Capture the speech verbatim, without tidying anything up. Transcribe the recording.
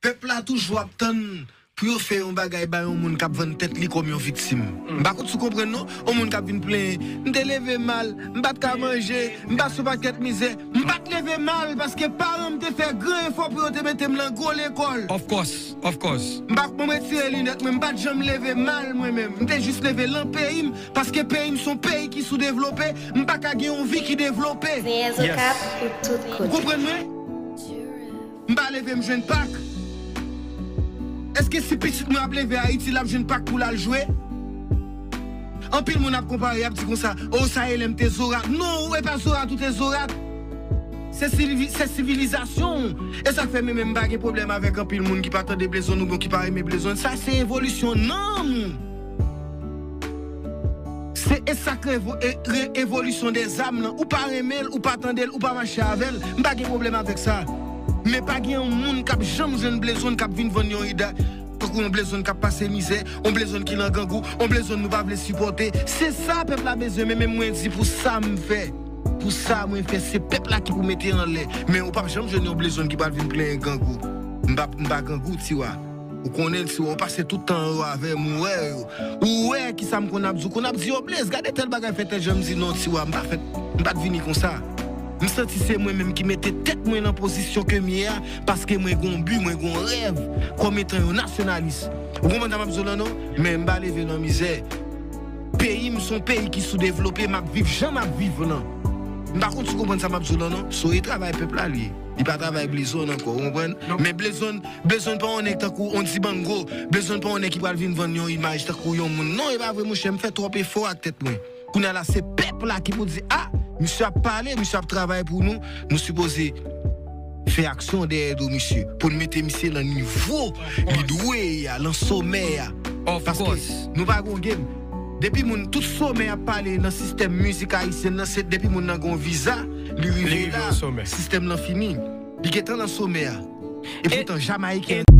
Pèp la toujou ap tann pou yo fè yon bagay bay yon moun k ap vann tèt li kòm yon viktim. M pa konn si w konprann non, yon moun k ap vin plenyen, "M te leve mal, m pa t ka manje, m pase yon pakèt mizè." M pa t leve mal paske paran m te fè gran efò pou yo te mete m nan gwo lekòl. Of course, of course. M pa, mwen retire linèt mwen, m pa t janm leve mal mwen menm. M te jis leve lan peyi m, paske peyi m se yon peyi ki soudevlope, m pa ka gen yon vi ki devlope. Zen Enzo K pou tout kote. Ou konprann mwen? M pa leve m jwenn pak. Èske si pitit mwen ap leve Ayiti, l ap jwenn pak pou l al jwe? Anpil moun ap konpare, y ap di konsa, "O, sa e lè m te zorat." Non, ou e pa zorat, ou te zorat. Se sivi-, se sivilizasyon. E sa k fè mwen menm m pa gen pwoblèm avèk anpil moun ki pa tande Blezon oubyen ki pa renmen Blezon. Sa se evolisyon nanm ou. Se e sa k revo-, e, re-, evolisyon dèzam lan. Ou pa renmen l, ou pa tande l, ou pa mache avè l. M pa gen pwoblèm avèk sa. Men pa gen yon moun k ap janm jwenn Blezon k ap vin vann yon ida. Tankou yon Blezon k ap pase mizè, yon Blezon ki nan gangou, yon Blezon nou pa vle sipòte. Se sa pèp la bezwen, men menm mwen di pou sa m fè. Pou sa mwen fè, se pèp la ki pou mete anlè. Men ou p ap janm jwenn yon Blezon ki pral vin plenyen gangou. M pa, m pa gangou, Tiwa. Ou konnen, Tiwa, ou pase tout tan an yo avè m, ou wè yo. Ou wè kisa m konn ap di, ou konn ap di, "Yo, Blaze, gade tèl bagay fè tèl jan." M di, "Non, Tiwa, m pa fèt, m pa t vini konsa." M santi se mwen menm ki mete tèt mwen nan pozisyon ke m ye a, paske mwen gon bi, mwen gon rèv, kòm etan yon nasyonalis. Ou konprann sa m ap di w lan, non? Men m pa leve nan mizè. Peyi m se yon peyi ki soudevlope, m ap viv jan m ap viv lan. M pa konn si w konprann sa m ap di w lan, non? So, e travay pèp la li ye. Li pa travay Blezon ankò, ou konprann? Men Blezon, Blezon pa yon nèg tankou yon Dibango. Blezon pa yon nèg ki pral vin vann yon imaj tankou yon moun. Non, e pa vre, monchè, m fè twòp efò ak tèt mwen. Kounye a la, se pèp la ki pou di, "A, misye ap pale, misye ap travay pou nou, nou sipoze fè aksyon dèyè do misye, pou n mete misye nan nivo li dwe ye a, nan somè a." Paske nou pa gon game. Depi moun, tout somè ap pale nan sistèm mizik ayisyen nan, se depi moun nan gon viza, li rive la, sistèm lan fini. Li gentan nan somè a. E poutan, Jamayiken